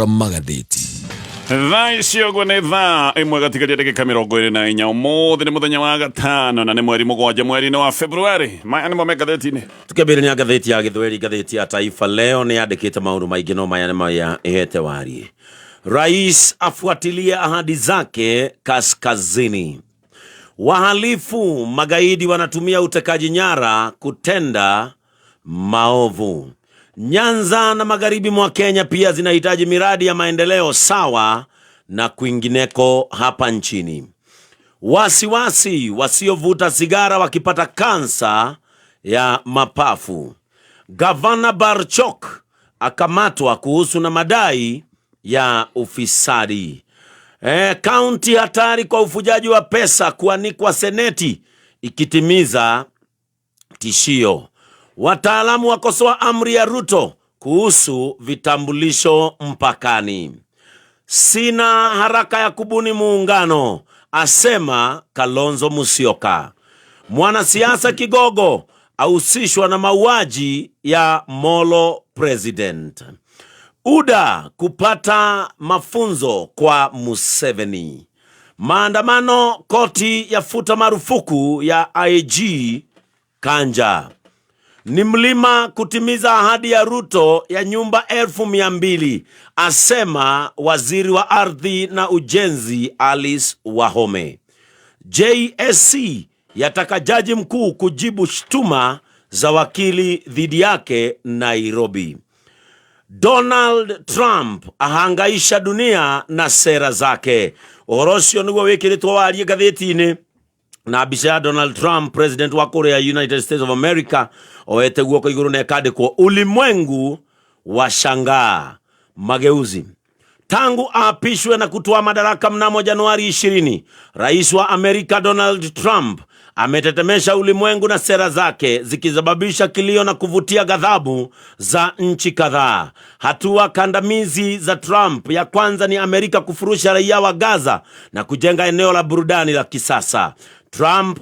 Magathĩti. Thaa ici ũguo nĩ thaa ĩmwe gatigaria ndagĩka 24. Ũmũthĩ nĩ mũthenya wa gatano na nĩ mweri 7 mweri-inĩ wa February. Maya nĩmo me ngathĩti-inĩ. Tukĩambĩrĩria ngathĩti ya Gĩthweri, ngathĩti ya Taifa Leo nĩ yandĩkĩte maũndũ maingĩ no maya nĩ maya ĩhete warie. Rais afuatilie ahadi zake kaskazini. Wahalifu magaidi wanatumia utekaji nyara kutenda maovu. Nyanza na magharibi mwa Kenya pia zinahitaji miradi ya maendeleo sawa na kwingineko hapa nchini. Wasiwasi wasiovuta sigara wakipata kansa ya mapafu. Gavana Barchok akamatwa kuhusu na madai ya ufisadi. Kaunti hatari kwa ufujaji wa pesa kuanikwa seneti ikitimiza tishio. Wataalamu wakosoa amri ya Ruto kuhusu vitambulisho mpakani. Sina haraka ya kubuni muungano, asema Kalonzo Musyoka. Mwanasiasa kigogo ahusishwa na mauaji ya Molo President. UDA kupata mafunzo kwa Museveni. Maandamano, koti yafuta marufuku ya IG Kanja. Ni mlima kutimiza ahadi ya Ruto ya nyumba 200,000, asema waziri wa ardhi na ujenzi Alice Wahome. JSC yataka jaji mkuu kujibu shtuma za wakili dhidi yake Nairobi. Donald Trump ahangaisha dunia na sera zake. Ũhoro ũcio nĩguo wĩkĩrĩtwo warie ngathĩti-inĩ na mbica ya Donald Trump, president wa kũrĩa United States of America, oete guoko igũrũ na ĩkandĩkwo ulimwengu washangaa mageuzi. Tangu aapishwe na kutoa madaraka mnamo Januari 20, rais wa Amerika Donald Trump ametetemesha ulimwengu na sera zake zikisababisha kilio na kuvutia ghadhabu za nchi kadhaa. Hatua kandamizi za Trump, ya kwanza ni Amerika kufurusha raia wa Gaza na kujenga eneo la burudani la kisasa. Trump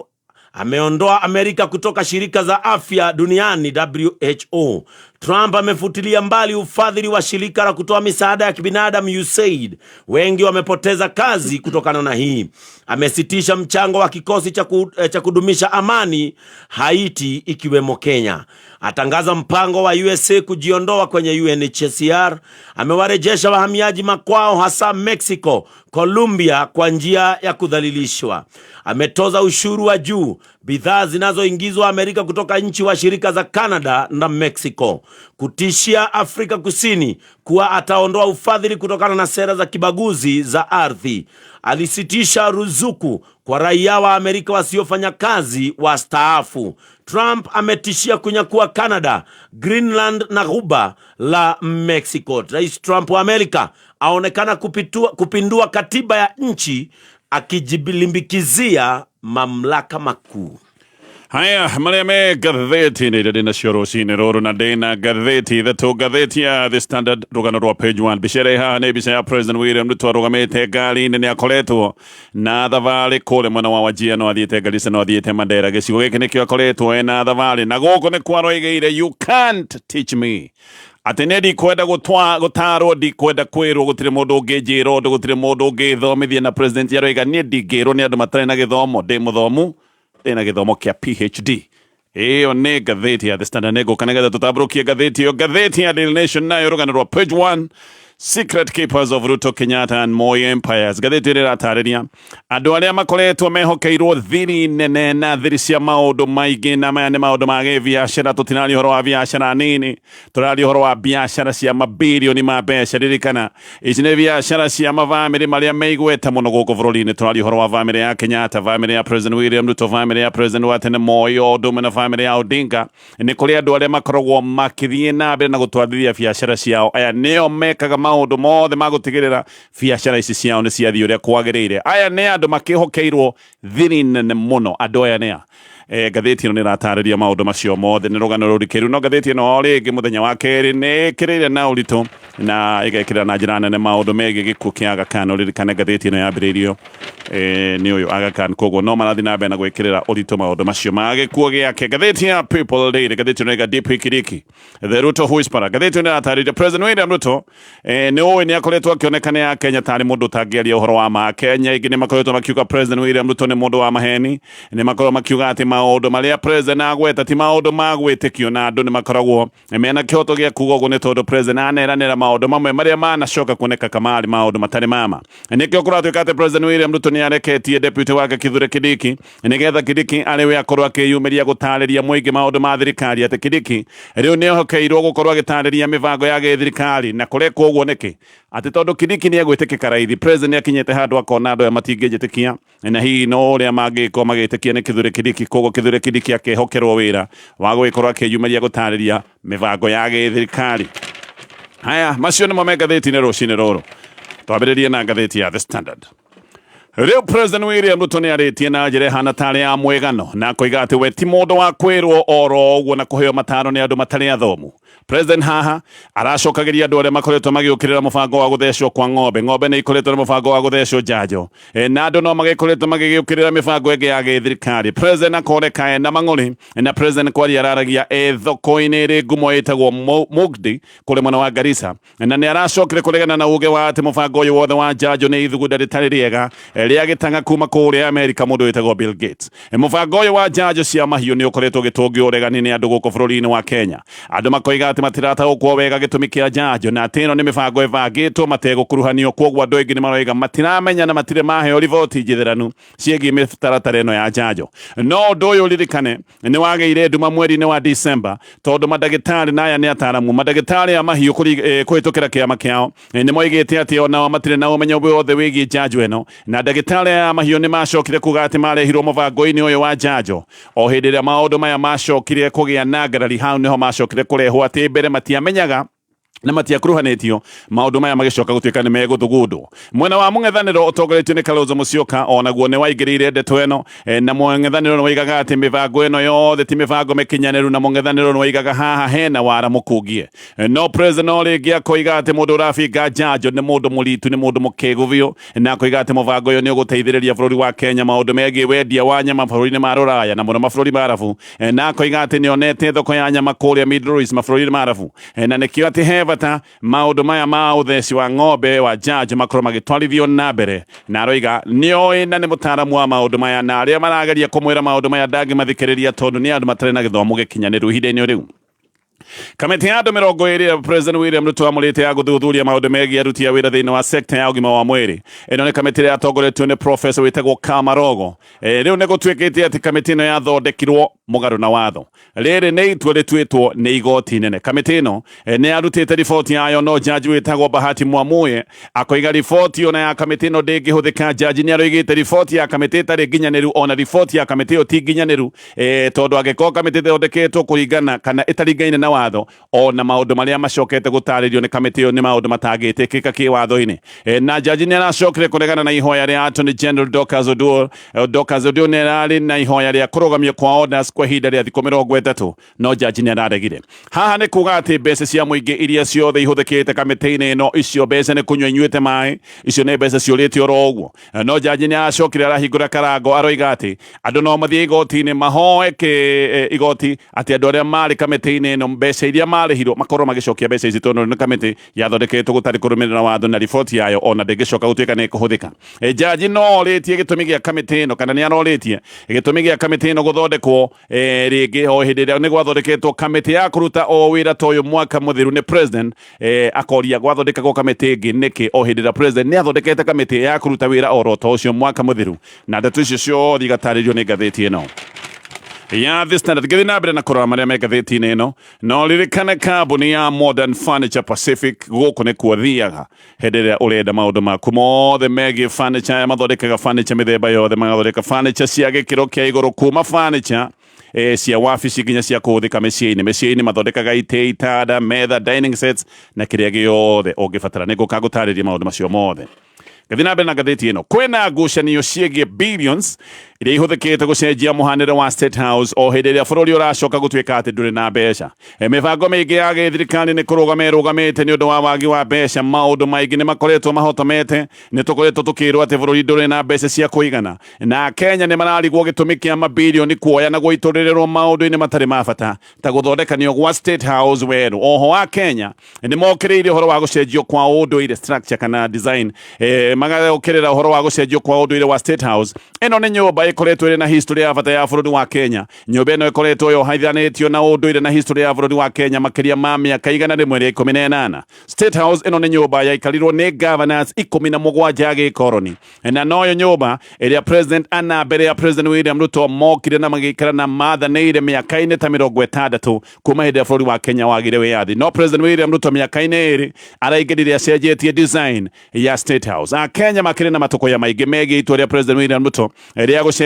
ameondoa Amerika kutoka shirika za afya duniani WHO. Trump amefutilia mbali ufadhili wa shirika la kutoa misaada ya kibinadamu USAID. Wengi wamepoteza kazi kutokana na hii. Amesitisha mchango wa kikosi cha kudumisha amani Haiti, ikiwemo Kenya. Atangaza mpango wa USA kujiondoa kwenye UNHCR. Amewarejesha wahamiaji makwao, hasa Mexico, Colombia, kwa njia ya kudhalilishwa. Ametoza ushuru wa juu bidhaa zinazoingizwa Amerika kutoka nchi washirika za Canada na Mexico, kutishia Afrika Kusini kuwa ataondoa ufadhili kutokana na sera za kibaguzi za ardhi. Alisitisha ruzuku kwa raia wa Amerika wasiofanya kazi wastaafu. Trump ametishia kunyakua Canada, Greenland na ghuba la Mexico. Rais Trump wa Amerika aonekana kupindua katiba ya nchi akijilimbikizia mamlaka makuu. Haya marĩa me ngathĩti-inĩ iria ndĩnacio rũcinĩ rũrũ, na ndĩna ngathĩti ithatũ. Ngathĩti ya The Standard, rũgano rwa page 1, mbica ĩrĩa ĩ haha nĩ mbica ya President William Ruto arũgamĩte ngari-inĩ. Nĩ akoretwo na thabarĩ kũrĩa mwena wa Wajir, no athiĩte Garissa, no athiĩte Mandera. Gĩcigo gĩkĩ nĩkĩo akoretwo ena thabarĩ, na gũkũ nĩ kwaroigĩire, "You can't teach me," atĩ nĩ ndikwenda gũtarwo, ndikwenda kwĩrwo, gũtirĩ mũndũ ũngĩnjĩra ũndũ, gũtirĩ mũndũ ũngĩthomithia. Na president aroiga, niĩ ndingĩrwo nĩ andũ matarĩ na gĩthomo, ndĩ mũthomu, ndĩ na gĩthomo kĩa PhD. Ĩyo nĩ ngathĩti ya The Standard. Nĩ ngũka nĩgetha tũtambũrũkie ngathĩti ĩyo. Ngathĩti ya Daily Nation nayo, rũgano rwa page 1, Secret Keepers of Ruto, Kenyatta and Moi Empires. Ngathĩti ĩrĩa ĩratarĩria andũ arĩa makoretwo mehokeirwo thiri nene na thiri cia maũndũ maingĩ, na maya nĩ maũndũ ma gĩbiacara. Tũtiraria ũhoro wa biacara nini, tũraria ũhoro wa biacara cia mabirioni ma mbeca. Ririkana, ici nĩ biacara cia mabamĩrĩ marĩa meigweta mũno gũkũ bũrũri-inĩ. Tũraria ũhoro wa bamĩrĩ ya Kenyatta, bamĩrĩ ya President William Ruto, bamĩrĩ ya President wa tene Moi, o ũndũ ũmwe na bamĩrĩ ya Odinga. Nĩ kũrĩ andũ arĩa makoragwo makĩthiĩ na mbere na gũtwarithia biacara ciao. Aya nĩo mekaga maũndũ mothe ma gũtigĩrĩra biacara ici ciao nĩ ciathiĩ ũrĩa kwagĩrĩire. Aya nĩ andũ makĩhokeirwo thiri nene mũno. Andũ aya nĩa? Ngathĩti ĩno nĩ ĩratarĩria maũndũ macio mothe, nĩ rũgano rũrikĩru. No ngathĩti ĩno o rĩngĩ mũthenya wa kerĩ nĩ ĩkĩrĩire na ũritũ Na ĩgekĩrĩra na njĩra nene maũndũ megiĩ gĩkuũ kĩa Aga Khan. Ũririkane ngathĩti ĩno yambĩrĩirio nĩ ũyũ Aga Khan, koguo no marathiĩ na mbere na gwĩkĩrĩra ũritũ maũndũ macio ma gĩkuũ gĩake. Ngathĩti ya People Daily, ngathĩti ĩno ĩga DP Kindiki, The Ruto Whisperer. Ngathĩti ĩno ĩratarĩria President William Ruto nĩ ũĩ nĩ akoretwo akĩoneka nĩ Akenya tarĩ mũndũ ũtangĩaria ũhoro wa ma. Kenya aingĩ nĩ makoretwo makiuga President William Ruto nĩ mũndũ wa maheni, nĩ makoragwo makiuga atĩ maũndũ marĩa president agweta ti maũndũ ma gwĩtĩkio, na andũ nĩ makoragwo mena kĩhoto gĩa kuga ũguo nĩ tondũ president aneranĩra maũndũ mamwe marĩa manacoka kuoneka kamarĩ maũndũ matarĩ mama. Nĩkĩo kũratuĩka atĩ President William Ruto nĩ areketie deputy wake Kithure Kindiki nĩgetha Kindiki arĩ we akorwo akĩyumĩria gũtarĩria mũingĩ maũndũ ma thirikari, atĩ Kindiki rĩu nĩ ehokeirwo gũkorwo agĩtarĩria mĩbango ya gĩthirikari. Na kũrekwo ũguo nĩkĩ? Atĩ tondũ Kindiki nĩ egwĩtĩkĩka raithi. President nĩ akinyĩte handũ akona andũ aya matingĩnjĩtĩkia, na hihi no ũrĩa mangĩkorwo magĩtĩkia nĩ Kithure Kindiki. Koguo Kithure Kindiki akehokerwo wĩra wa gũgĩkorwo akĩyumĩria gũtarĩria mĩbango ya gĩthirikari. Haya, macio nĩmo me ngathĩti-inĩ rũcinĩ rũrũ. Twambĩrĩrie na ngathĩti ya The Standard. Rĩu President William Ruto nĩ arĩtie na njĩra ĩhana tarĩ ya mwĩgano na akoiga atĩ we ti mũndũ wa kwĩrwo oro ũguo na kũheo mataro nĩ andũ matarĩ athomu. President haha aracokagĩria andũ arĩa makoretwo magĩũkĩrĩra mũbango wa gũthecwo kwa ng'ombe. Ng'ombe nĩ ikoretwo na mũbango wa gũthecwo njanjo na andũ no magĩkoretwo magĩgĩũkĩrĩra mĩbango ĩngĩ ya gĩthirikari. President akoneka ena mang'ũrĩ, na president kwaria araragia e thoko-inĩ ĩrĩ ngumo ĩtagwo Mugdi kũrĩ mwena wa Garissa, na nĩ aracokire kũregana na uge wa atĩ mũbango ũyũ wothe wa njanjo nĩ ithugunda rĩtarĩ rĩega rĩa gĩtang'a kuma kũrĩa Amerika mũndũ wĩtagwo Bill Gates. Mũbango ũyũ wa njanjo cia mahiũ nĩ ũkoretwo ũgĩtũngio ũregani nĩ andũ gũkũ bũrũri-inĩ wa Kenya. Andũ makoiga atĩ matirataũkwo wega gĩtũmi kĩa njanjo na atĩ ĩno nĩ mĩbango ĩbangĩtwo mategũkuruhanio. Kwoguo andũ aingĩ nĩ maroiga matiramenya na matirĩ maheo riboti njĩthĩranu ciĩgiĩ mĩtaratara ĩno ya njanjo. No ũndũ ũyũ ũririkane nĩ wagĩire nduma mweri-inĩ wa December tondũ mandagĩtarĩ na aya nĩ ataramu, mandagĩtarĩ a mahiũ kũhĩtũkĩra kĩama kĩao nĩ moigĩte atĩ onao matirĩ na ũmenyo wothe wĩgiĩ njanjo ĩno, na ndagĩtarĩ aya a mahiũ nĩ macokire kuga atĩ marehirwo mũbango-inĩ ũyũ wa njanjo o hĩndĩ ĩrĩa maũndũ maya macokire kũgĩa na ngarari. Hau nĩho macokire kũrehwo atĩ mbere matiamenyaga na matiakuruhanĩtio, maũndũ maya magĩcoka gũtuĩka nĩ megũthugundwo. Mwena wa mũng'ethanĩro ũtongoretio nĩ Kalonzo Musyoka onaguo nĩ waingĩrĩire ndeto ĩno, na mũng'ethanĩro nĩ waigaga atĩ mĩbango ĩno yothe ti mĩbango mĩkinyanĩru, na mũng'ethanĩro nĩ waigaga haha hena wara mũkungie. No president o rĩngĩ akoiga atĩ mũndũ ũrabinga njanjo nĩ mũndũ mũritu, nĩ mũndũ mũkĩgu biũ, na akoiga atĩ mũbango ũyũ nĩ ũgũteithĩrĩria bũrũri wa Kenya maũndũ megiĩ wendia wa nyama mabũrũri-inĩ ma rũraya na mũno mabũrũri ma Arabu, na akoiga atĩ nĩ onete thoko ya nyama kũrĩa Middle East mabũrũri-inĩ ma Arabu, na nĩkĩo atĩ he bata maũndũ maya ma ũtheci wa ng'ombe wa njanjo makorwo magĩtwarithio na mbere. Na aroiga nĩoĩ na nĩ mũtaaramu wa maũndũ maya, na arĩa marageria kũmwĩra maũndũ maya ndangĩmathikĩrĩria tondũ nĩ andũ matarĩ na gĩthomo gĩkinyanĩru ihinda-inĩ rĩu. Kamĩtĩ ya andũ 20 ya President William Ruto amũrĩte ya gũthuthuria maũndũ megiĩ aruti a wĩra thĩinĩ wa sekta ya ũgima wa mwĩrĩ. Ĩno nĩ kamĩtĩ ĩrĩa yatongoretio nĩ Professor wĩtagwo Kamarogo. Rĩu nĩ gũtuĩkĩte atĩ kamĩtĩ ĩno yathondekirwo mũgarũ na watho. Rĩrĩ nĩ itua rĩtuĩtwo nĩ igoti inene. Kamĩtĩ ĩno nĩ yarutĩte riboti yayo, no jaji wĩtagwo Bahati Mwamuye akoiga riboti ona ya kamĩtĩ ĩno ndĩngĩhũthĩka. Jaji nĩ aroigĩte riboti ya kamĩtĩ ĩtarĩ nginyanĩru, ona riboti ya kamĩtĩ ĩyo ti nginyanĩru, tondũ angĩkorwo kamĩtĩ ĩthondeketwo kũringana kana ĩtaringaine na watho, ona maũndũ marĩa macokete gũtarĩrio nĩ kamĩtĩ ĩyo nĩ maũndũ matangĩtĩkĩka kĩwatho-inĩ. Na jaji nĩ aracokire kũregana na ihoya rĩa Attorney General Dorcas Oduor. Dorcas Oduor nĩ ararĩ na ihoya rĩa kũrũgamio kwa orders kwa ihinda rĩa thikũ 30, no jaji nĩ araregire. Haha nĩ kuga atĩ mbeca cia mũingĩ iria ciothe ihũthĩkĩte kamĩtĩ-inĩ ĩno, icio mbeca nĩ kũnyua inyuĩte maĩ, icio nĩ mbeca ciũrĩte oro ũguo. No jaji nĩ aracokire arahingũra karango, aroiga atĩ andũ no mathiĩ igoti-inĩ mahoe igoti atĩ andũ arĩa marĩ kamĩtĩ-inĩ ĩno mbeca iria marĩhirwo makorwo magĩcokia mbeca ici, tondũ nĩ kamĩtĩ yathondeketwo gũtarĩ kũrũmĩrĩra watho na riboti yayo ona ndĩngĩcoka gũtuĩka nĩ ĩkũhũthĩka. Jaji no orĩtie gĩtũmi gĩa kamĩtĩ ĩno, kana nĩ arorĩtie gĩtũmi gĩa kamĩtĩ ĩno gũthondekwo rĩngĩ o hĩndĩ ĩrĩa nĩ gwathondeketwo kamĩtĩ ya kũruta o wĩra ta ũyũ mwaka mũthiru nĩ president. Akoria gwathondekagwo kamĩtĩ ĩngĩ nĩkĩ o hĩndĩ ĩrĩa president nĩ athondekete kamĩtĩ ya kũruta wĩra oro ta ũcio mwaka mũthiru. Na ndeto icio ciothe igatarĩrio nĩ ngathĩti ĩno ya The Standard. Ngĩthiĩ na mbere na kũrora marĩa me ngathĩti-inĩ ĩno, no ririkane kambuni ya Modern Furniture Pacific gũkũ nĩkuo thiaga hĩndĩ ĩrĩa ũrenda maũndũ maku mothe megiĩ furniture. Aya mathondekaga furniture mĩthemba yothe, magathondeka furniture cia gĩkĩro kĩa igũrũ, kuma furniture cia wabici nginya cia kũhũthĩka mĩciĩ-inĩ. Mĩciĩ-inĩ mathondekaga itĩ, itanda, metha, dining sets na kĩrĩa gĩothe ũngĩbatara. Nĩ ngũka ngũtarĩrie maũndũ macio mothe. Ngathiĩ na mbere na ngathĩti ĩno. Kwĩna ngucanio ciĩgiĩ billions Iria ihũthĩkĩte gũcenjia mũhanĩre wa State House o hĩndĩ ĩrĩa bũrũri ũracoka gũtuĩka atĩ ndũrĩ na mbeca. Mĩbango mĩingĩ ya gĩthirikari nĩ kũrũgama ĩrũgamĩte nĩ ũndũ wa wagi wa mbeca. Maũndũ maingĩ nĩ makoretwo mahotomete. Nĩ tũkoretwo tũkĩrwo atĩ bũrũri ndũrĩ na mbeca cia kũigana, na Akenya nĩ mararigwo gĩtũmi kĩa mabirioni kuoya na gũitũrĩrĩrwo maũndũ-inĩ matarĩ ma bata ta gũthondekanio gwa State House werũ. Oho Akenya nĩ mokĩrĩire ũhoro wa gũcenjio kwa ũndũire, structure kana design, magokĩrĩra ũhoro wa gũcenjio kwa ũndũire wa State House. Ĩno nĩ nyũmba ĩkoretwo ĩrĩ na history ya bata ya bũrũri wa Kenya. Nyũmba ĩno ĩkoretwo yohaithanĩtio na ũndũire na history ya bũrũri wa Kenya makĩria ma mĩaka 118. State House ĩno nĩ nyũmba yaikarirwo nĩ governors 17 a gĩkoroni, na noyo nyũmba ĩrĩa president ana mbere ya President William Ruto mokire na magĩikara na mathanĩire mĩaka-inĩ ta 60 kuma hĩndĩ ya bũrũri wa Kenya wagire wĩyathi. No President William Ruto mĩaka-inĩ 2 araingĩrire acenjetie design ya State House. Akenya makĩrĩ na matũkũya maingĩ megiĩ itua rĩa President William Ruto rĩa gũcenjia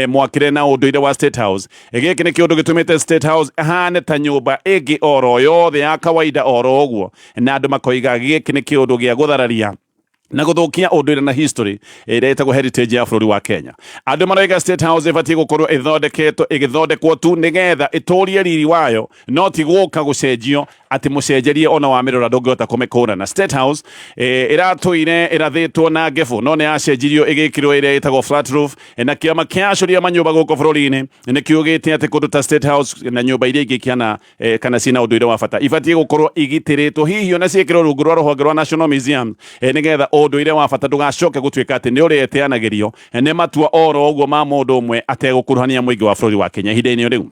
mwakĩre na ũndũire wa State House. Gĩkĩ nĩ kĩũndũ gĩtũmĩte State House ĩhane ta nyũmba ĩngĩ oro yothe ya kawaida oro ũguo, na andũ makoiga gĩkĩ nĩ kĩũndũ gĩa gũthararia na gũthũkia ũndũire na history ĩrĩa ĩtagwo heritage ya bũrũri wa Kenya. Andũ maroiga State House ĩbatiĩ gũkorwo ĩthondeketwo ĩgĩthondekwo tu nĩgetha ĩtũrie riri wayo, no ti gũka gũcenjio atĩ mũcenjerie ona wa mĩrora ndũngĩhota kũmĩkũrana. State House ĩratũire ĩrathĩtwo na ngebu, no nĩ yacenjirio ĩgĩkĩrwo ĩrĩa ĩtagwo flat roof, na kĩama kĩa acũria manyũmba gũkũ bũrũri-inĩ nĩ kiugĩte atĩ kũndũ ta State House na nyũmba iria ingĩ ikĩana kana ciĩna ũndũire wa bata ibatiĩ gũkorwo igitĩrĩtwo, hihi ona ciĩkĩrwo rungu rwa rũhonge rwa National Museum, nĩgetha ũndũire wa bata ndũgacoke gũtuĩka atĩ nĩ ũrĩteanagĩrio nĩ matua oro ũguo ma mũndũ ũmwe ategũkuruhania mũingĩ wa bũrũri wa Kenya. Ihinda-inĩ rĩu,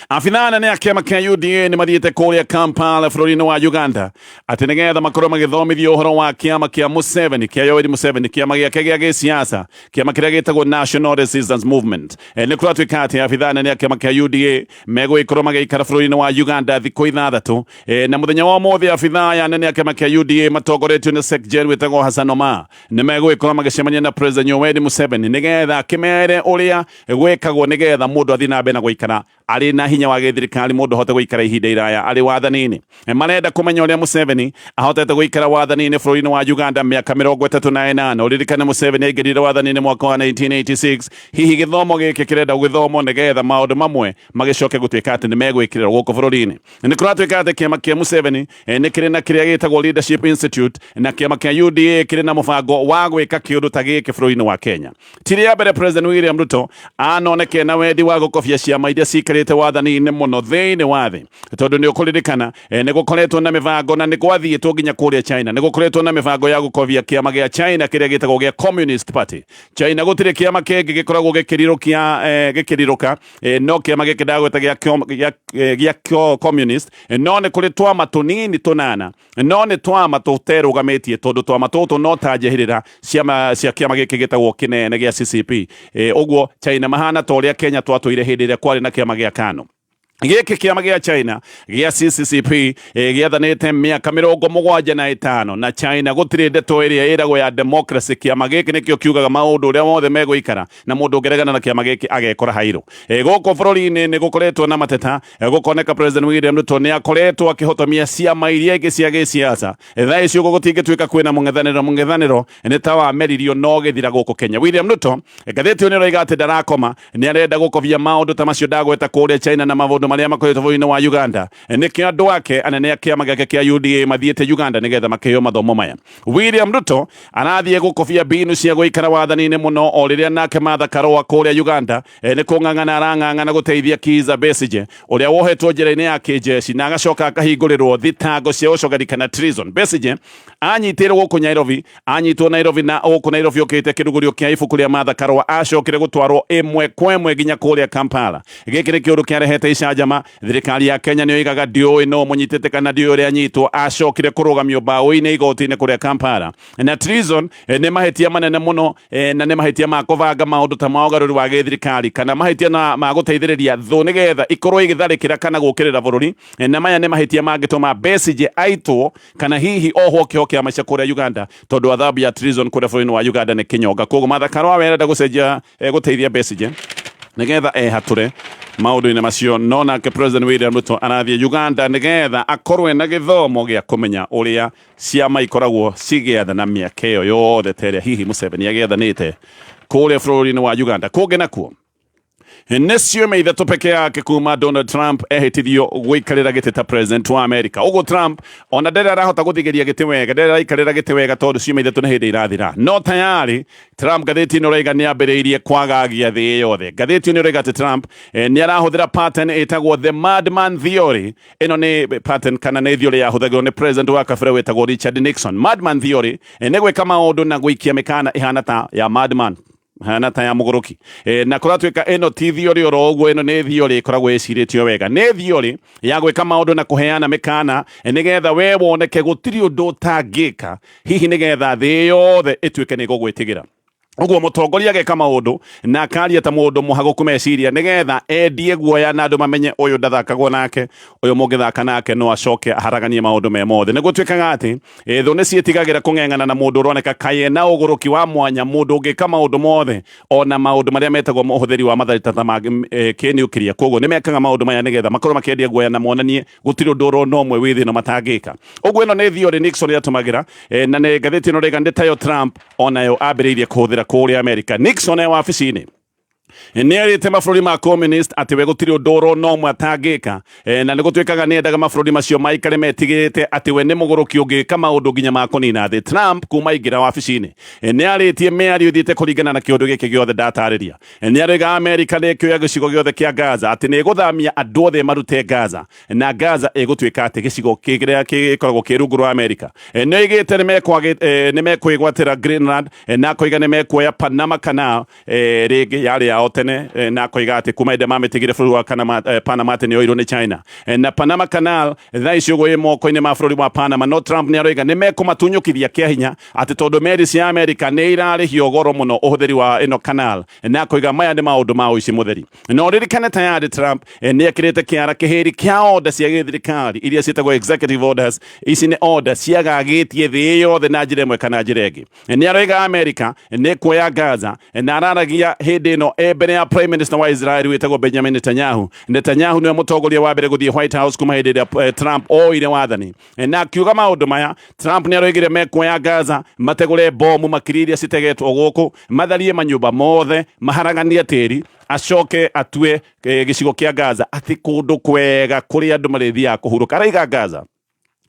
abithaa anene a kĩama kĩa UDA nĩ mathiĩte kũrĩa Kampala bũrũri-inĩ wa Uganda atĩ nĩgetha makorwo magĩthomithio ũhoro wa kĩama kĩa Museveni, kĩa Yoweri Museveni, kĩama gĩake gĩa gĩsiasa, kĩama kĩrĩa gĩtagwo National Resistance Movement. Nĩ kũratuĩka atĩ abithaa anene a kĩama kĩa UDA megũgĩkorwo magĩikara bũrũri-inĩ wa Uganda thikũ 6, na mũthenya wa ũmũthĩ abithaa aya anene a kĩama kĩa UDA matongoretio nĩ Sec-Gen wĩtagwo Hassan Omar nĩ megũgĩkorwo magĩcemania na President Yoweri Museveni nĩgetha akĩmere ũrĩa gwĩkagwo nĩgetha mũndũ athiĩ na mbere na gũikara arĩ na hinya wa gĩthirikari, mũndũ ahote gũikara ihinda iraya arĩ wathani-inĩ. Marenda kũmenya ũrĩa Museveni ahotete gũikara wathani-inĩ bũrũri-inĩ wa Uganda mĩaka 38. Ũririkane Museveni aingĩrire wathani-inĩ mwaka wa 1986. Hihi gĩthomo gĩkĩ kĩrenda gũgĩthomwo nĩgetha maũndũ mamwe magĩcoke gũtuĩka atĩ nĩ megwĩkĩrĩrwo gũkũ bũrũri-inĩ. Nĩ kũratuĩka atĩ kĩama kĩa Museveni nĩ kĩrĩ na kĩrĩa gĩtagwo Leadership Institute, na kĩama kĩa UDA kĩrĩ na mũbango wa gwĩka kĩũndũ ta gĩkĩ bũrũri-inĩ wa Kenya. Ti rĩa mbere President William Ruto anoneke na wendi wa gũkobia ciama iria ciikarĩte wathani-inĩ mũno thĩinĩ wa thĩ, tondũ nĩ ũkũririkana nĩ gũkoretwo na mĩbango na nĩ gwathiĩtwo nginya kũrĩa China, nĩ gũkoretwo na mĩbango ya gũkobia kĩama gĩa China kĩrĩa gĩtagwo gĩa Communist Party. China gũtirĩ kĩama kĩngĩ gĩkoragwo gĩkĩrirũkia gĩkĩrirũka, no kĩama gĩkĩ ndagweta gĩa Communist, no nĩ kũrĩ twama tũnini tũnana, no nĩ twama tũterũgamĩtie, tondũ twama tũtũ no ta njehĩrĩra ciama cia kĩama gĩkĩ gĩtagwo kĩnene gĩa CCP. Ũguo China mahana ta ũrĩa Kenya twatũire hĩndĩ ĩrĩa kwarĩ na kĩama gĩa KANU. Gĩkĩ kĩama gĩa China gĩa CCCP gĩathanĩte mĩaka 75, na China gũtirĩ ndeto ĩrĩa ĩragwo ya democracy. Kĩama gĩkĩ nĩkĩo kiugaga maũndũ ũrĩa wothe megũikara, na mũndũ ũngĩregana na kĩama gĩkĩ agekora hairũ. Gũkũ bũrũri-inĩ nĩ gũkoretwo na mateta, gũkoneka President William Ruto nĩ akoretwo akĩhotomia ciama iria ingĩ cia gĩsiasa. Thaa ici ũguo gũtingĩtuĩka kwĩna mũng'ethanĩro, mũng'ethanĩro nĩ ta wameririo no gĩthira gũkũ Kenya. William Ruto, ngathĩti ĩyo nĩ ĩroiga atĩ ndarakoma, nĩ arenda gũkobia maũndũ ta macio ndagweta kũrĩa China na maũndũ marĩa makoretwo bũrũri-inĩ wa Uganda. Nĩkĩo andũ ake anene a kĩama gĩake kĩa UDA mathiĩte Uganda nĩgetha makĩheo mathomo maya. William Ruto arathiĩ gũkobia mbinu cia gũikara wathani-inĩ mũno o rĩrĩa nake Martha Karua kũrĩa Uganda nĩ kũng'ang'ana arang'ang'ana gũteithia Kizza Besigye ũrĩa wohetwo njĩra-inĩ ya kĩnjeshi na agacoka akahingũrĩrwo thitango cia ũcogeri kana treason. Besigye anyitĩirwo gũkũ Nairobi, anyitwo Nairobi na gũkũ Nairobi okĩte kĩrugũrio kĩa ibuku rĩa Martha Karua acokire gũtwarwo ĩmwe kwa ĩmwe nginya kũrĩa Kampala. Gĩkĩ nĩ kĩũndũ kĩarehete icanjama. Thirikari ya Kenya nĩyo igaga ndiũĩ no mũnyitĩte kana ndiũĩ ũrĩa anyitwo, acokire kũrũgamio mbaũ-inĩ igoti-inĩ kũrĩa Kampala. Na treason nĩ mahĩtia manene mũno, na nĩ mahĩtia ma kũbanga maũndũ ta ma ũgarũri wa gĩthirikari kana mahĩtia na ma gũteithĩrĩria thũ nĩgetha ikorwo igĩtharĩkĩra kana gũũkĩrĩra bũrũri. Na maya nĩ mahĩtia mangĩtũma Besigye aitwo kana hihi ohwo kĩoho kĩa maica kũrĩa Uganda, tondũ adhabu ya treason kũrĩa bũrũri-inĩ wa Uganda nĩ kĩnyonga. Koguo Martha Karua we arenda gũcenjia, gũteithia Besigye nĩgetha ehatũre maũndũ-inĩ macio, no nake President William Ruto arathiĩ Uganda nĩgetha akorwo na gĩthomo gĩa kũmenya ũrĩa ciama ikoragwo cigĩathana mĩaka ĩyo yothe ta ĩrĩa hihi Museveni agĩathanĩte. Kũrĩa bũrũri-inĩ wa Uganda kũngĩ nakuo nĩ ciumia 3 peke yake kuma Donald Trump ehĩtithio gũikarĩra gĩtĩ ta president wa America. Ũguo Trump ona ndarĩ arahota gũthigĩria gĩtĩ wega, ndarĩ araikarĩra gĩtĩ wega tondũ ciumia 3 nĩ hĩndĩ irathira. No tayari Trump ngathĩti ĩno ĩroiga nĩ ambĩrĩirie kwagagia thĩ yothe. Ngathĩti ĩno ĩroiga atĩ Trump nĩ arahũthĩra pattern ĩtagwo the madman theory. Ĩno nĩ pattern kana nĩ theory yahũthagĩrwo nĩ president wa kabere wĩtagwo Richard Nixon. Madman theory nĩ gwĩka maũndũ na gũikia mĩkana ĩhana ta ya madman, hana ta ya mũgũrũki. Na kũratuĩka ĩno ti theory oro ũguo, ĩno nĩ theory ĩkoragwo ĩcirĩtio wega. Nĩ theory ya gwĩka maũndũ na kũheana mĩkana nĩgetha we woneke gũtirĩ ũndũ ũtangĩka, hihi nĩgetha thĩ yothe ĩtuĩke nĩ ĩgũgwĩtigĩra. Ũguo mũtongoria ageka maũndũ na akaria ta mũndũ mũhagũku meciria nĩgetha endie guoya na andũ mamenye ũyũ ndathakagwo nake, ũyũ mũngĩthaka nake no acoke aharaganie maũndũ me mothe. Nĩ gũtuĩkaga atĩ thũ nĩ ciĩtigagĩra kũng'eng'ana na mũndũ ũroneka kaĩ na ũgũrũki wa mwanya, mũndũ ũngĩka maũndũ mothe ona maũndũ marĩa metagwo ũhũthĩri wa matharita ta ma kĩniukiria. Koguo nĩ mekaga maũndũ maya nĩgetha makorwo makĩendia guoya na monanie gũtirĩ ũndũ oro na ũmwe wĩ thĩ ĩno matangĩka. Ũguo ĩno nĩ theory Nixon yatũmagĩra, na nĩ ngathĩti ĩno rĩga nĩ tayo Trump onayo ambĩrĩirie kũhũthĩra kũrĩa Amerika. Nixon e wabici-inĩ nĩ erĩte mabũrũri ma communist atĩ we gũtirĩ ũndũ oro na ũmwe atangĩka, na nĩ gũtuĩkaga nĩ endaga mabũrũri macio maikare metigĩrĩte atĩ we nĩ mũgũrũki ũngĩka maũndũ nginya ma kũnina thĩ. Trump kuma aingĩra wabici-inĩ nĩ arĩtie mĩario ĩthiĩte kũringana na kĩũndũ gĩkĩ gĩothe ndatarĩria. Nĩ arĩga Amerika nĩ ĩkĩoya gĩcigo gĩothe kĩa Gaza, atĩ nĩ ĩgũthamia andũ othe marute Gaza, na Gaza ĩgũtuĩka atĩ gĩcigo kĩrĩa gĩkoragwo kĩ rungu rwa Amerika. Nĩ oigĩte nĩ mekwĩgwatĩra Greenland, na akoiga nĩ mekuoya Panama Canal rĩngĩ yarĩ yao tene, na akoiga atĩ kuma hĩndĩ mamĩtigire bũrũri wa Panama atĩ nĩ yoirwo nĩ China. Na Panama Canal thaa ici ũguo ĩ moko-inĩ ma bũrũri wa Panama, no Trump nĩ aroiga nĩ mekũmatunyũkithia kĩa hinya atĩ tondũ meri cia Amerika nĩ irarĩhio goro mũno ũhũthĩri wa ĩno canal, na akoiga maya nĩ maũndũ ma ũici mũtheri. Na ũririkane tayari Trump nĩ ekĩrĩte kĩara kĩhĩri kĩa order cia gĩthirikari iria ciĩtagwo executive orders. Ici nĩ order ciagagĩtie thĩ yothe na njĩra ĩmwe kana njĩra ĩngĩ. Nĩ aroiga Amerika nĩ kuoya Gaza, na araragia hĩndĩ ĩno e mbere ya Prime Minister wa Israel wĩtagwo Benjamin Netanyahu. Netanyahu nĩwe mũtongoria wa mbere gũthiĩ White House kuma hĩndĩ ĩrĩa Trump oire wathani, na akiuga maũndũ maya. Trump nĩ aroigire mekuoya Gaza, mategũre bomu makiri iria citegetwo gũkũ, matharie manyũmba mothe, maharaganie tĩri, acoke atue gĩcigo kĩa Gaza atĩ kũndũ kwega kũrĩa andũ marĩthiaga kũhurũka. Araiga Gaza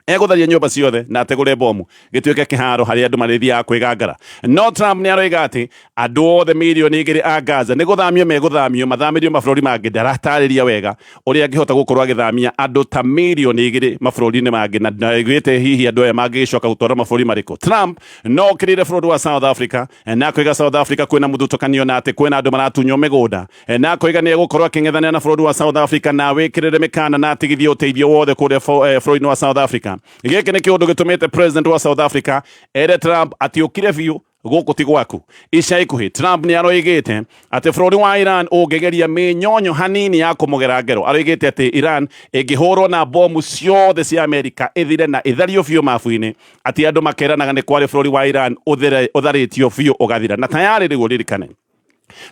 egũtharia nyũmba ciothe na ategũre bomu gĩtuĩke kĩharo harĩa andũ marĩthiaga kwĩgangara. No Trump nĩ aroiga atĩ andũ othe mirioni 2 a Gaza nĩ gũthamio megũthamio, mathamĩrio mabũrũri mangĩ. Ndaratarĩria wega ũrĩa angĩhota gũkorwo agĩthamia andũ ta mirioni 2 mabũrũri-inĩ mangĩ, na ndaiguĩte hihi andũ aya mangĩgĩcoka gũtwarwo mabũrũri marĩkũ. Trump no okĩrĩire bũrũri wa South Africa, na akoiga South Africa kwĩna mũthutũkanio na atĩ kwĩna andũ maratunywo mĩgũnda, na akoiga nĩ egũkorwo akĩng'ethanĩra na bũrũri wa South Africa na wĩkĩrĩre mĩkana na atigithie ũteithio wothe kũrĩa bũrũri-inĩ wa South Africa. Gĩkĩ nĩ kĩũndũ gĩtũmĩte president wa South Africa ere Trump atĩ ũkire biũ, gũkũ ti gwaku. Ica ikuhĩ Trump nĩ aroigĩte atĩ bũrũri wa Iran ũngĩgeria mĩnyonyo hanini ya kũmũgera ngero, aroigĩte atĩ Iran ĩngĩhũrwo na bomu ciothe cia Amerika ĩthire na ĩthario biũ mabu-inĩ, atĩ andũ makeranaga nĩ kwarĩ bũrũri wa Iran ũtharĩtio biũ ũgathira. Na tayarĩ rĩu ũririkane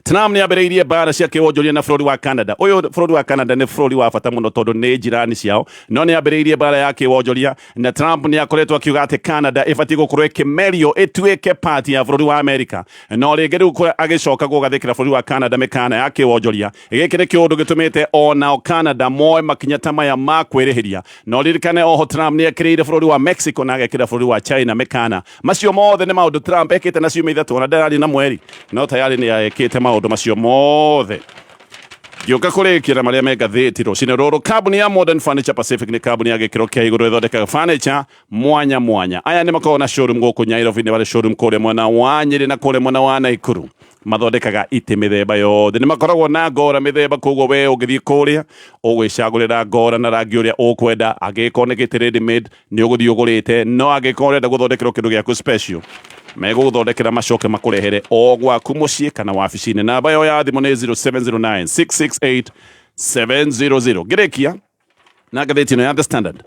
Trump nĩ ambĩrĩirie mbara cia kĩwonjoria na bũrũri wa Canada. Ũyũ bũrũri wa Canada nĩ bũrũri wa bata mũno tondũ nĩ jirani ciao, no nĩ ambĩrĩirie mbara ya kĩwonjoria, na Trump nĩ akoretwo akiuga atĩ Canada ĩbatiĩ gũkorwo ĩkĩmerio ĩtuĩke part ya bũrũri wa Amerika. No rĩngĩ rĩu agĩcoka gũgathĩkĩra bũrũri wa Canada mĩkana ya kĩwonjoria. Gĩkĩ nĩ kĩũndũ gĩtũmĩte onao Canada moe makinya ta maya ma kwĩrĩhĩria. No ririkane oho Trump nĩ ekĩrĩire bũrũri wa Mexico na agekĩra bũrũri wa China mĩkana. Macio mothe nĩ maũndũ Trump ekĩte na ciumia 3, ona ndararĩ na mweri, no tayari nĩ ekĩte maũndũ macio mothe. Ngĩũka kũrĩkia na marĩa me ngathĩti rũcinĩ rũrũ, kambuni ya Modern Furniture Pacific nĩ kambuni ya gĩkĩro kĩa igũrũ ĩthondekaga furniture mwanya mwanya. Aya nĩ makoragwo na showroom gũkũ Nairobi, nĩ marĩ showroom kũrĩa mwena wa Nyĩrĩ na kũrĩa mwena wa Naikuru. Mathondekaga itĩ mĩthemba yothe, nĩ makoragwo na ngora mĩthemba, koguo we ũngĩthiĩ kũrĩa ũgwĩcagũrĩra ngora na rangi ũrĩa ũkwenda. Angĩgĩkorwo nĩ gĩtĩ ready made nĩ ũgũthiĩ ũgũrĩte, no angĩkorwo ũrenda gũthondekerwo kĩndũ gĩaku special, megũgũthondekera macoke makũrehere o gwaku mũciĩ kana wabici-inĩ. Namba yao ya thimũ nĩ 0709 668 700. Ngĩrĩkia na ngathĩti ĩno ya The Standard.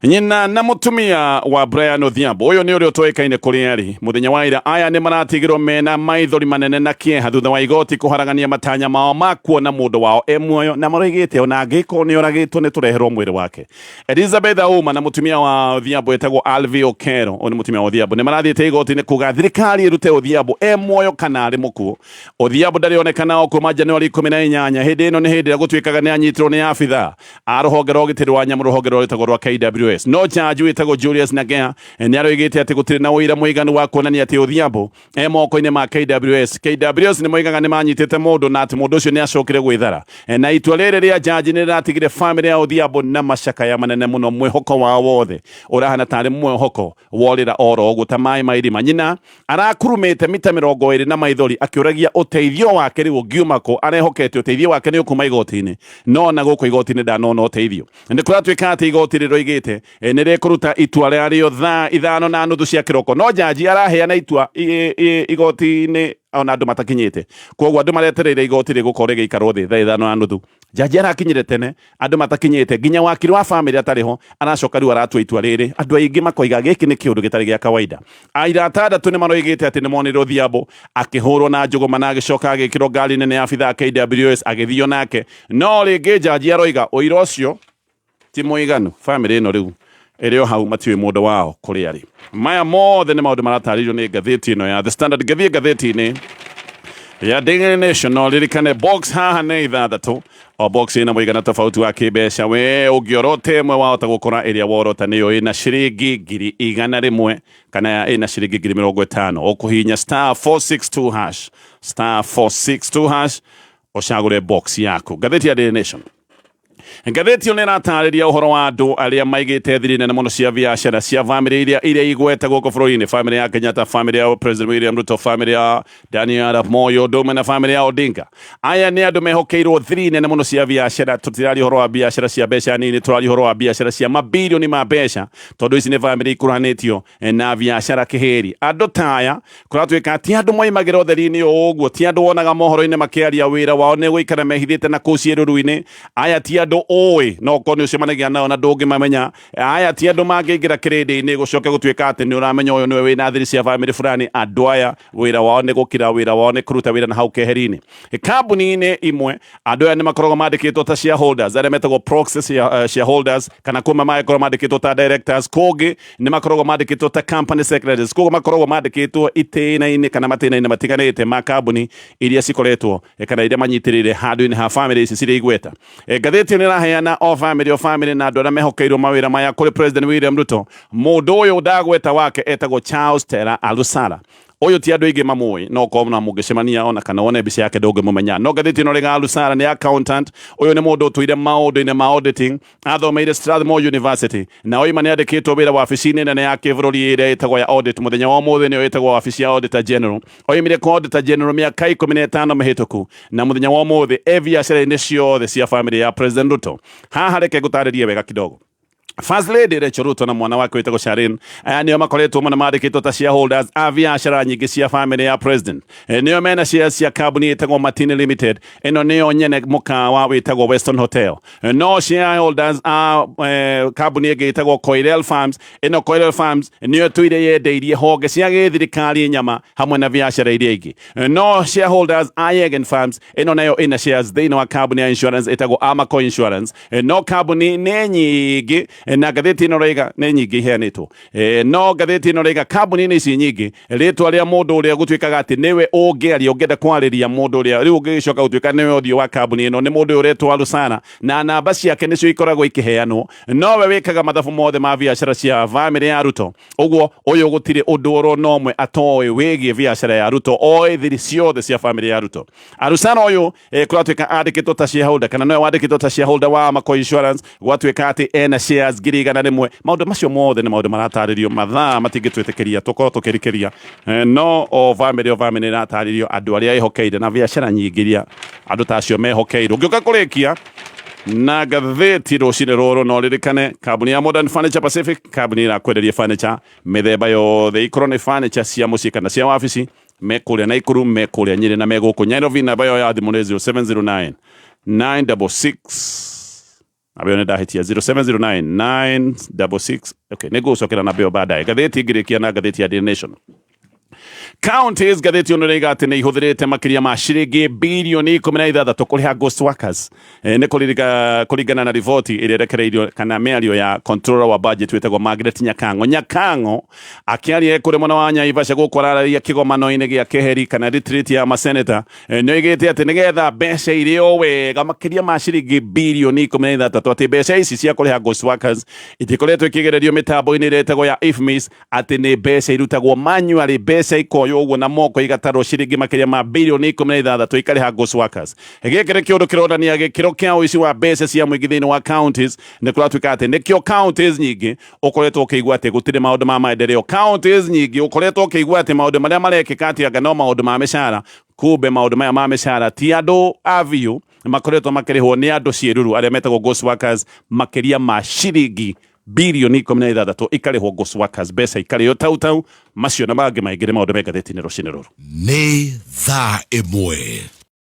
Nyina na mutumia wa Brian Odhiambo ũyũ nĩ ũrĩa ũtoĩkaine kũrĩa arĩ mũthenya wa ira aya nĩ maratigirwo mena maithori manene na kĩeha thutha wa igoti kũharagania matanya mao ma kuona mũndũ wao e muoyo na maroigĩte ona angĩkorwo nĩ oragĩtwo nĩ tũreherwo mwĩrĩ wake. Elizabeth Auma na mũtumia wa Odhiambo etagwo Alvi Okero, ũyũ nĩ mũtumia wa Odhiambo, nĩ marathiĩte igoti-inĩ kuga thirikari ĩrute Odhiambo e muoyo kana arĩ mũkuũ. Odhiambo ndarĩ onekana o kuma Januari 18. Hĩndĩ ĩno nĩ hĩndĩ ĩrĩa gũtuĩkaga nĩ anyitirwo nĩ abithaa a rũhonge rwa ũgitĩri wa nyamũ rũhonge rũrĩa rwĩtagwo rwa KWS. No jaji wĩtagwo Julius Nagea nĩ aroigĩte atĩ gũtirĩ na ũira mũiganu wa kuonania atĩ Odhiambo e moko-inĩ ma KWS. KWS nĩ moigaga nĩ manyitĩte mũndũ na atĩ mũndũ ũcio nĩ acokire gwĩthara. Na itua rĩrĩ rĩa jaji nĩ rĩratigire famĩlĩ ya Odhiambo na macakaya manene mũno. Mwĩhoko wao wothe ũrahana tarĩ mwĩhoko worĩra oro ũguo ta maĩ ma irima. Nyina arakurumĩte mita 20 na maithori akĩũragia ũteithio wake rĩu ũngiuma kũ. Arehokete ũteithio wake nĩ ũkuma igoti-inĩ, no ona gũkũ igoti-inĩ ndanona ũteithio. Nĩ kũratuĩka atĩ igoti rĩroigĩte nĩ rĩkũruta itua rĩarĩo thaa 5:30 cia kĩroko, no jaji araheana itua igoti-inĩ ona andũ matakinyĩte. Koguo andũ maretereire igoti rĩgũkorwo rĩgĩikarwo thĩ thaa 5:30. Jaji arakinyire tene andũ matakinyĩte, nginya wakiri wa famĩlĩ atarĩ ho, aracoka rĩu aratua itua rĩrĩ. Andũ aingĩ makoiga gĩkĩ nĩ kĩũndũ gĩtarĩ gĩa kawaida. Aira atandatũ nĩ maroigĩte atĩ nĩ monire Odhiambo akĩhũrwo na njũgũma na agĩcoka agĩkĩrwo ngari nene ya abithaa KWS agĩthio nake. No rĩngĩ jaji aroiga ũira ũcio ti mũiganu. Famĩlĩ ĩno rĩu ĩrĩ o hau matiũĩ mũndũ wao kũrĩa arĩ. Maya mothe nĩ maũndũ maratarĩrio nĩ ngathĩti ĩno ya The Standard. Ngĩthiĩ ngathĩti-inĩ ya Daily Nation no ririkane box haha nĩ ithathatũ, o box ĩna mũigana tofauti wa kĩmbeca. We ũngĩorota ĩmwe wahota gũkora ĩrĩa worota nĩyo ĩna ciringi 100,000 kana ĩna ciringi 50,000. Ũkũhihinya star 462 hash, star 462 hash, ũcagũre box yaku. Ngathĩti ya Daily Nation, ngathĩti ĩyo nĩ ĩratarĩria ũhoro wa andũ arĩa maigĩte thiri nene mũno cia biacara cia bamĩrĩ iria igweta gũkũ bũrũri-inĩ, bamĩrĩ ya Kenyatta, bamĩrĩ ya President William Ruto, bamĩrĩ ya Daniel Arap Moi, ũndũ ũmwe na bamĩrĩ ya Odinga. Aya nĩ andũ mehokeirwo thiri nene mũno cia biacara. Tũtiraria ũhoro wa biacara cia mbeca nini, tũraria ũhoro wa biacara cia mabirioni ma mbeca, tondũ ici nĩ bamĩrĩ ikũranĩtio na biacara kĩhĩri. Andũ ta aya kũratuĩka ti andũ moimagĩra ũtheri-inĩ o ũguo, ti andũ wonaga mohoro-inĩ makĩaria, wĩra wao nĩ gũikara mehithĩte na kũu ciĩruru-inĩ. Aya ti andũ ũĩ, no ũkorwo nĩ ũcemanagia nao na ndũngĩmamenya. Aya ti andũ mangĩingĩra kĩrĩndĩ-inĩ gũcoke gũtuĩka atĩ nĩ ũramenya ũyũ nĩwe wĩna thiri cia bamĩrĩ fulani. Andũ aya wĩra wao nĩ gũkira, wĩra wao nĩ kũruta wĩra na hau keheri-inĩ. Kambuni-inĩ imwe andũ aya nĩ makoragwo mandĩkĩtwo ta shareholders, arĩa metagwo proxy shareholders, kana kuma magĩkorwo mandĩkĩtwo ta directors. Kũngĩ nĩ makoragwo mandĩkĩtwo ta company secretaries. Koguo makoragwo mandĩkĩtwo itĩna-inĩ kana matĩna-inĩ matiganĩte ma kambuni iria cikoretwo kana iria manyitĩrĩire handũ-inĩ ha famĩlĩ ici cirĩ igweta. Ngathĩti ĩno ĩraheana o famĩlĩ o famĩlĩ na andũ arĩa mehokeirwo mawĩra maya. Kũrĩ President William Ruto, mũndũ ũyũ ndagweta wake etagwo Charles Tera Alusala. Ũyũ ti andũ aingĩ mamũĩ, no korwo na mũngĩcemania ona kana wone mbica yake ndũngĩmũmenya. No ngathĩti ĩno rĩga Alusala nĩ accountant. Ũyũ nĩ mũndũ ũtũire maũndũ-inĩ ma auditing, athomeire Strathmore University na oima nĩ andĩkĩtwo wĩra wabici-inĩ nene ya kĩbũrũri ĩrĩa ĩtagwo ya audit. Mũthenya wa ũmũthĩ nĩyo ĩtagwo wabici ya Auditor General. Oimire kwa Auditor General mĩaka 15 mĩhĩtũku na mũthenya wa ũmũthĩ e biacara-inĩ ciothe cia famĩlĩ ya President Ruto. Haha reke ngũtarĩrie wega kidogo. First Lady Rachel Ruto na mwana wake wĩtagwo Sharin, aya nĩo makoretwo mũno mandĩkĩtwo ta shareholders a biacara nyingĩ cia famĩlĩ ya president. Nĩo mena shares cia kambuni ĩtagwo Martini Limited, ĩno nĩyo nyene mũkawa wĩtagwo Weston Hotel. No shareholders a kambuni ĩngĩ ĩtagwo Koirel Farms, ĩno Koirel Farms nĩyo ĩtũire yendeirie honge cia gĩthirikari nyama hamwe na biacara iria ingĩ. No shareholders a Yegen Farms, ĩno nayo ĩna shares thĩinĩ wa kambuni ya insurance ĩtagwo Amaco Insurance. No kambuni nĩ nyingĩ na ngathĩti ĩno raiga nĩ nyingĩ iheanĩtwo. No ngathĩti ĩno raiga kambuni-inĩ ici nyingĩ rĩtwa rĩa mũndũ ũrĩa gũtuĩkaga atĩ nĩwe ũngĩaria, ũngĩenda kwarĩria mũndũ ũrĩa rĩu ũngĩgĩcoka gũtuĩka nĩwe ũthiũ wa kambuni ĩno nĩ mũndũ ũyũ ũretwo Alusala, na namba ciake nĩcio ikoragwo ikĩheanwo. Nowe wĩkaga mathabu mothe ma biacara cia bamĩrĩ ya Ruto. Ũguo ũyũ gũtirĩ ũndũ oro na ũmwe atoĩ wĩgiĩ biacara ya Ruto, oĩ thiri ciothe cia bamĩrĩ ya Ruto. Alusala ũyũ kũratuĩka andĩkĩtwo ta shareholder kana nowe wandĩkĩtwo ta shareholder wa Amaco Insurance, gwatuĩka atĩ ena shares 100,000. Maũndũ macio mothe nĩ maũndũ maratarĩrio, mathaa matingĩtwĩtĩkĩria tũkorwo tũkĩrikĩria. No o bamĩrĩ o bamĩrĩ ĩratarĩrio andũ arĩa ĩhokeire na biacara nyingĩ iria andũ ta acio mehokeirwo. Ngĩũka kũrĩkia na ngathĩti rũcinĩ rũrũ, no ririkane kambuni ya Modern Furniture Pacific, kambuni ĩrakwenderia furniture mĩthemba yothe, ikorwo nĩ furniture cia mũciĩ kana cia wabici. Me kũrĩa Naikuru, me kũrĩa Nyĩrĩ na me gũkũ Nairobi. Namba yao ya thimũ nĩ 0709 966 Namba ĩyo nĩ ndahĩtia, 0709 966. Okay, nĩ ngũcokera namba ĩyo baadaye. Ngathĩti ngĩrĩkia na ngathĩti ya Daily Nation. Counties, ngathĩti ĩno ĩroiga atĩ nĩ ihũthĩrĩte makĩria ma ciringi birioni 16 kũrĩha ghost workers. Nĩ kũringana na riboti ĩrĩa ĩrekereirio kana mĩario ya controller wa budget wĩtagwo Margaret Nyakang'o. Nyakang'o akĩaria kũrĩ mwena wa Naivasha gũkũ arararia kĩgomano-inĩ gĩa keheri kana retreat ya maseneta, nĩ oigĩte atĩ nĩgetha mbeca irĩo wega makĩria ma ciringi birioni 16, atĩ mbeca ici cia kũrĩha ghost workers itikoretwo ikĩgererio mĩtambo-inĩ ĩrĩa ĩtagwo ya IFMIS, atĩ nĩ mbeca irutagwo manually, mbeca ikoywo ũguo na moko igatarwo ciringi makĩria ma birioni 16 ikarĩha ghost workers. Gĩkĩ nĩ kĩũndũ kĩronania gĩkĩro kĩa ũici wa mbeca cia mũingĩ thĩinĩ wa counties. Nĩ kũratuĩka atĩ nĩkĩo counties nyingĩ ũkoretwo ũkĩigua atĩ gũtirĩ maũndũ ma maendeleo. Counties nyingĩ ũkoretwo ũkĩigua atĩ maũndũ marĩa marekĩka atĩ anga no maũndũ ma mĩcara, kumbe maũndũ maya ma mĩcara ti andũ a biũ makoretwo makĩrĩhwo, nĩ andũ ciĩruru arĩa metagwo ghost workers. Makĩria ma ciringi birioni 16 ikarĩhwo ghost workers, mbeca ikarĩo tau tau. Macio na mangĩ maingĩ nĩ maũndũ me ngathĩti-inĩ rũcinĩ rũrũ. Nĩ thaa 1.